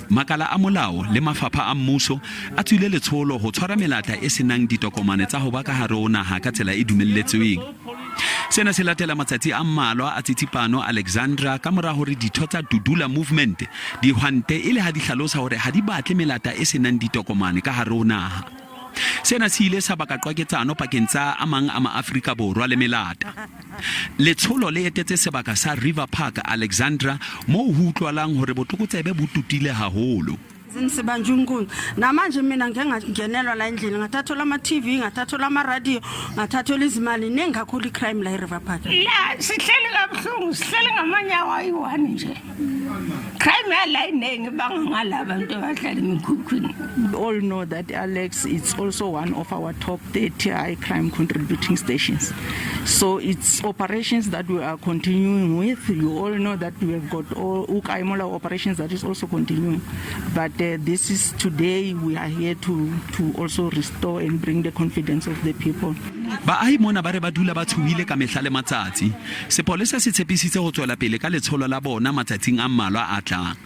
Makala a molao le mafapha a mmuso a tswile letsholo ho tshwara melata e se nang ditokomane tsa ho ba ka hare ho naha ka tsela e dumelletsweng. Sena se latela matsatsi a mmalwa a tsitsipano Alexandra ka mora hore ditho tsa Dudula Movement di hwante e le ha di hlalosa hore ha di batle melata e se nang ditokomane ka hare ho naha. Sena se ile sa baka qwaketsano pakeng tsa a mang a Maafrika Borwa le melata. Letsholo le etetse sebaka sa River Park, Alexandra, moo ho utlwalang hore botlokotsebe bo totile haholo. Sibanjwe inkunzi namanje mina ngike ngangenelwa la endlini ngathathelwa ama-tv ngathathelwa ama-radio ngathathelwa izimali iningi kakhulu i-crime la e-river park la sihleli kabuhlungu sihleli ngamanyawo ayi-one nje crime yala iningi banga ngala bantu abahlala emikhukhwini We all know that Alex is also one of our top 30 high crime contributing stations. So it's operations that we are continuing with. You all know that we have got all Ukaimola operations that is also continuing. But this is today we are here to also restore and bring the confidence of the people. Baahi mona ba re ba dula ba tshohile ka mehla le matsatsi. Sepolesa se tshepisitse ho tswela pele ka letsholo la bona matsatsing a mmalwa a tlang.